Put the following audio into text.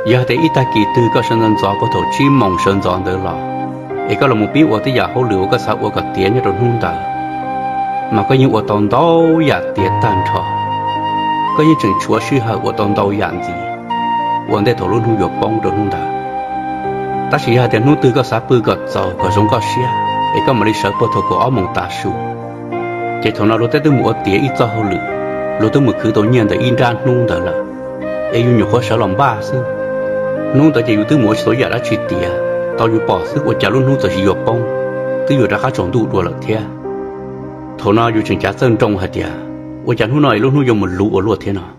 Yog tias ib tag kis twg koj sawv ntxov ntxov puag thaum tsib moos sawv ntxov ntawd los, es koj los mus pib ua tej yam hauj lwm uas koj xav ua kom tiav nyob rau hnub ntawd, mas koj yeej ua tau ntau yam tiav tag nrho. Koj yeej tseem tshuav sij hawm ua tau ntau yam ntxiv, ua ntej thaum lub hnub yuav poob rau hnub ntawd. Tab sis yog hais tias hnub twg koj xav pw kom txaus kom zoo koj siab, es koj mam li sawv puag thaum kaum ob moos tav su, ces thaum no luag twb mus ua tiav ib txoj hauj lwm, luag twb mus khwv tau nyiaj ntawm ib nrab hnub ntawd lawm, es yus nyuam qhuav sawv los npaj xwb. Hnub ntawd ces yus twb mus ua tsis tau yam dab tsi tiav, tau yus pom xwb ua cas lub hnub txawm sis yuav poob, twb yuav rov qab tsaus ntuj dua lawm thiab. Thaum no yus tseem cav txawj nroo hais tias, ua cas hnub no es lub hnub yuav mus luv ua luaj thiab no.